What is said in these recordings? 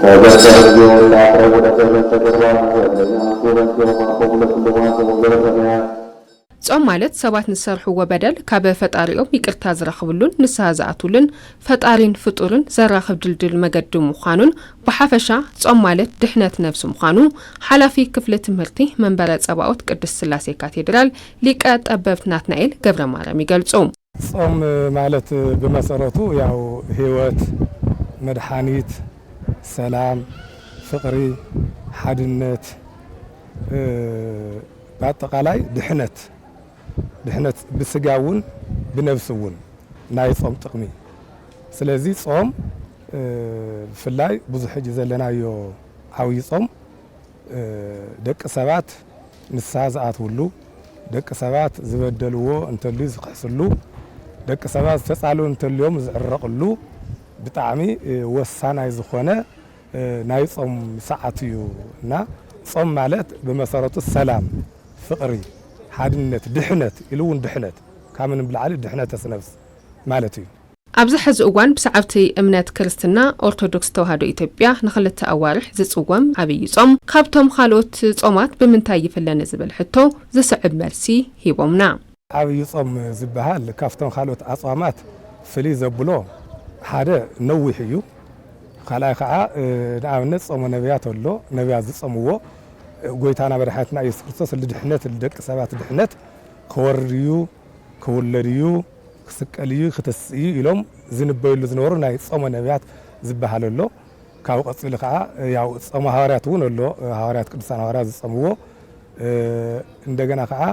ወበሰ እግዚኦ ለአቅረቡ ለሰብእ ተገርባን ዘለኛ ኩበንቲኦም አፎም ለኩሉ ማንቶም ወዘበሰማያት። ጾም ማለት ሰባት ንዝሰርሕዎ በደል ካብ ፈጣሪኦም ይቅርታ ዝረኽብሉን ንስሃ ዝኣትውሉን ፈጣሪን ፍጡርን ዘራኽብ ድልድል መገዲ ምዃኑን ብሓፈሻ ጾም ማለት ድሕነት ነብሲ ምዃኑ ሓላፊ ክፍሊ ትምህርቲ መንበረ ጸባኦት ቅድስት ስላሴ ካቴድራል ሊቀ ጠበብት ናትናኤል ገብረ ማርያም ይገልጹ። ጾም ማለት ብመሰረቱ ያው ህይወት፣ መድሓኒት፣ ሰላም፣ ፍቕሪ፣ ሓድነት፣ እ፣ ብኣጠቓላይ ድሕነት፣ ድሕነት ብስጋ እውን ብነብሲ እውን ናይ ጾም ጥቕሚ። ስለዚ ጾም፣ እ፣ ብፍላይ ብዙሕ ሕጂ ዘለናዮ ዓብዪ ጾም እ፣ ደቂ ሰባት ንስሃ ዝኣትውሉ፣ ደቂ ሰባት ዝበደልዎ እንተልዩ ዝኽሕስሉ፣ ደቂ ሰባት ዝተጻልኡ እንተልዮም ዝዕረቕሉ ብጣዕሚ፣ እ፣ ወሳናይ ዝኾነ፣ እ፣ ናይ ጾም ሰዓት እዩ። እና ጾም ማለት ብመሰረቱ ሰላም፣ ፍቕሪ፣ ሓድነት፣ ድሕነት ኢሉ እውን ድሕነት፣ ካብ ምንም ብላዕሊ ድሕነተ ነፍስ ማለት እዩ። ኣብዚ ሕዚ እዋን ብሰዓብቲ እምነት ክርስትና ኦርቶዶክስ ተዋህዶ ኢትዮጵያ ንኽልተ ኣዋርሕ ዝጽወም ዓብዪ ጾም ካብቶም ካልኦት ጾማት ብምንታይ ይፍለ ንዝብል ሕቶ ዝስዕብ መልሲ ሂቦምና። ዓብዪ ጾም ዝበሃል ካብቶም ካልኦት ኣጽዋማት ፍልይ ዘብሎ ሓደ ነዊሕ እዩ። ካልኣይ ከዓ፣ እ፣ ንኣብነት ጾመ ነቢያት ኣሎ። ነቢያት ዝጾምዎ፣ እ፣ ጎይታና መድሓኒትና ኢየሱስ ክርስቶስ ልድሕነት፣ ልደቂ ሰባት ድሕነት ክወርድ እዩ። ክውለድ እዩ፣ ክስቀል እዩ፣ ክትስእ እዩ ኢሎም ዝንበይሉ ዝነበሩ ናይ ጾመ ነቢያት ዝበሃል ኣሎ። ካብኡ ቀጺሉ ከኣ ያው ጾመ ሃዋርያት እውን ኣሎ። ሃዋርያት፣ ቅዱሳን ሃዋርያት ዝጾምዎ፣ እ፣ እንደገና ከኣ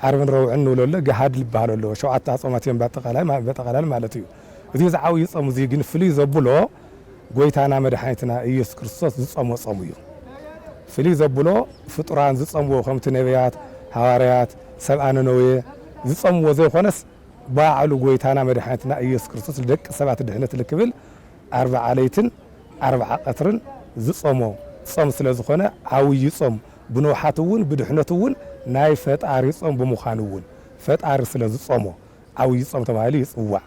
ዓርብን ረቡዕን ንብሎ ኣሎ፣ ገሃድል ዝበሃል ኣሎ። ሸውዓተ ኣጾማት እዮም በጠቓላይ ማ-፣ በጠቓላል ማለት እዩ። እዚ ዝዓብዩ ጾም እዚ ግን ፍልይ ዘብሎ ጎይታና መድሓኒትና ኢየሱስ ክርስቶስ ዝጾሞ ጾም እዩ። ፍልይ ዘብሎ ፍጡራን ዝጾምዎ፣ ከምቲ ነቢያት፣ ሃዋርያት፣ ሰብኣ ነነዌ ዝጾምዎ ዘይኮነስ፣ ባዕሉ ጎይታና መድሓኒትና ኢየሱስ ክርስቶስ ንደቂ ሰባት ድሕነት ልክብል ኣርብዓ ለይትን ኣርብዓ ቀትርን ዝጾሞ ጾም ስለ ዝኾነ፣ ዓብዪ ጾም፣ ብንውሓቱ እውን ብድሕነቱ እውን ናይ ፈጣሪ ጾም ብምዃኑ እውን፣ ፈጣሪ ስለ ዝጾሞ ዓብዪ ጾም ተባሂሉ ይጽዋዕ።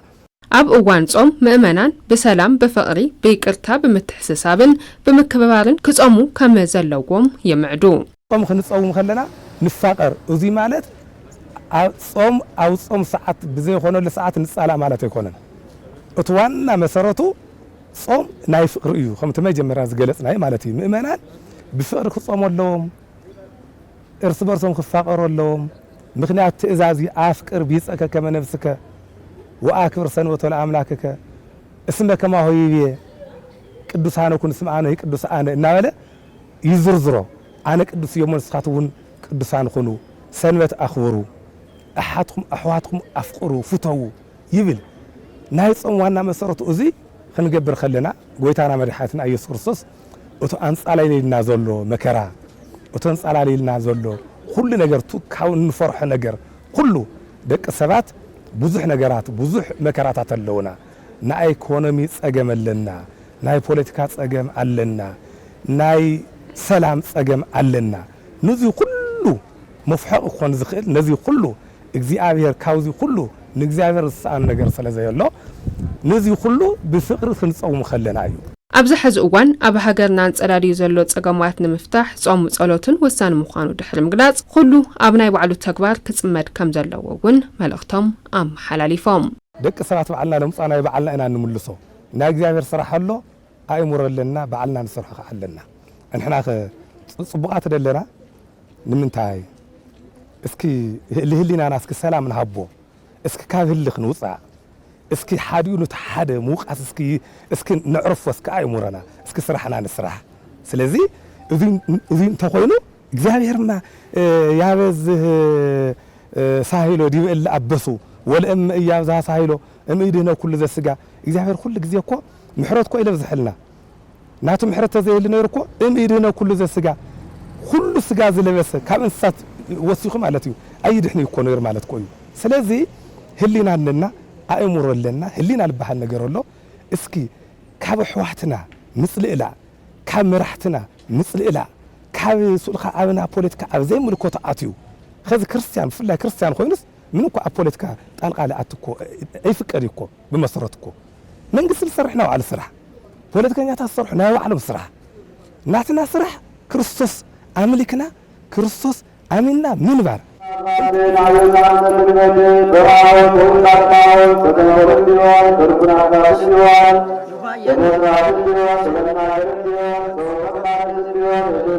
ኣብ እዋን ጾም ምእመናን ብሰላም፣ ብፍቕሪ፣ ብይቅርታ፣ ብምትሕስሳብን ብምክብባርን ክጾሙ ከም ዘለዎም ይምዕዱ። ጾም ክንጸውም ከለና ንፋቐር። እዙይ ማለት ኣብ ጾም፣ ኣብ ጾም ሰዓት ብዘይኾነሉ ሰዓት ንጻላእ ማለት ኣይኮነን። እቲ ዋና መሰረቱ ጾም ናይ ፍቕሪ እዩ። ከምቲ መጀመርያ ዝገለጽናዮ ማለት እዩ። ምእመናን ብፍቕሪ ክጾሙ ኣለዎም። እርስ በርሶም ክፋቐሩ ኣለዎም። ምኽንያት ትእዛዝ እዩ፣ "ኣፍቅር ቢጸከ ከመ ነፍስከ ወኣክብር ሰንበቶ ለኣምላክከ እስመ ከማሁ ይቤ ቅዱሳነ ኩን እስመ አነ ቅዱስ አነ" እናበለ ይዝርዝሮ። "ኣነ ቅዱስ እየ እሞ ንስኻትኩም እውን ቅዱሳን ኩኑ፣ ሰንበት ኣኽብሩ፣ ኣሓትኩም ኣሕዋትኩም ኣፍቅሩ፣ ፍተዉ" ይብል። ናይ ጾም ዋና መሰረቱ እዚ ክንገብር ከለና፣ ጎይታና መድሓኒትና ኢየሱስ ክርስቶስ እቱ ኣንጻላሊልና ዘሎ መከራ፣ እቱ ኣንጻላሊልና ዘሎ ኩሉ ነገር፣ እቱ ካብ እንፈርሖ ነገር ኩሉ፣ ደቂ ሰባት ብዙሕ ነገራት፣ ብዙሕ መከራታት ኣለውና። ናይ ኢኮኖሚ ጸገም ኣለና፣ ናይ ፖለቲካ ጸገም ኣለና፣ ናይ ሰላም ጸገም ኣለና። ነዚ ኩሉ መፍሖቕ ክኾን ዝኽእል፣ ነዚ ኩሉ እግዚኣብሔር፣ ካብዚ ኩሉ ንእግዚኣብሔር ዝሰኣን ነገር ስለ ዘየሎ፣ ነዚ ኩሉ ብፍቕሪ ክንጸውም ከለና እዩ። ኣብዚ ሕዚ እዋን ኣብ ሃገርና ኣንጸላልዩ ዘሎ ጸገማት ንምፍታሕ ጾም ጸሎትን ወሳኒ ምዃኑ ድሕሪ ምግላጽ፣ ኩሉ ኣብ ናይ ባዕሉ ተግባር ክጽመድ ከም ዘለዎ እውን መልእኽቶም ኣመሓላሊፎም። ደቂ ሰባት ባዕልና ነምጽኦ፣ ናይ ባዕልና ኢና ንምልሶ። ናይ እግዚኣብሔር ስራሕ ኣሎ፣ ኣእምሮ ኣለና፣ ባዕልና ንሰርሖ ከዓ ኣለና። ንሕናኸ ጽ-፣ ጽቡቓት ደለና? ንምንታይ? እስኪ ህሊ-፣ ህሊናና እስኪ ሰላም ንሃቦ። እስኪ ካብ ህልኽ ንውጻእ። እስኪ ሓዲኡ ኑቲ ሓደ ምውቃስ እስኪ፣ እስኪ ነዕርፎ እስኪ ኣእምሮና። እስኪ ስራሕና ንስራሕ። ስለዚ እዚ፣ እዚ እንተኾይኑ እግዚኣብሔርማ፣ እ፣ ያበዝህ፣ እ፣ ሳሂሎ ዲበ እለ አበሱ ወለእመ ኢያብዝሃ ሳሂሎ እምይድህነ ኩሉ ዘስጋ። እግዚኣብሔር ኩሉ ግዜ እኮ ምሕረት እኮ ይለብዝሐልና። ናቱ ምሕረት ተዘይህሉ ነይሩ እኮ እምይድህነ ኩሉ ዘስጋ፣ ኩሉ ስጋ ዝለበሰ ካብ እንስሳት ወሲኹ ማለት እዩ፣ ኣይድሕን እዩ እኮ ነይሩ ማለት እኮ እዩ። ስለዚ ህሊና ኣለና፣ ኣእምሮ ኣለና፣ ህሊና ዝበሃል ነገር ኣሎ። እስኪ ካብ ኣሕዋትና ንጽልእላ፣ ካብ መራሕትና ንጽልእላ፣ ካብ ስኡልካ ኣብና ፖለቲካ ኣብ ዘይምልከቶ ኣትዩ። ኸዚ ክርስትያን፣ ብፍላይ ክርስትያን ኮይኑስ ምን እኮ ኣብ ፖለቲካ ጣልቃ ልኣቱ እኮ ኣይፍቀድ እዩ እኮ። ብመሰረት እኮ መንግስቲ ዝሰርሕ ናይ ባዕሉ ስራሕ፣ ፖለቲከኛታት ዝሰርሑ ናይ ባዕሎም ስራሕ። ናትና ስራሕ ክርስቶስ ኣምሊክና፣ ክርስቶስ ኣሚንና ምንባር።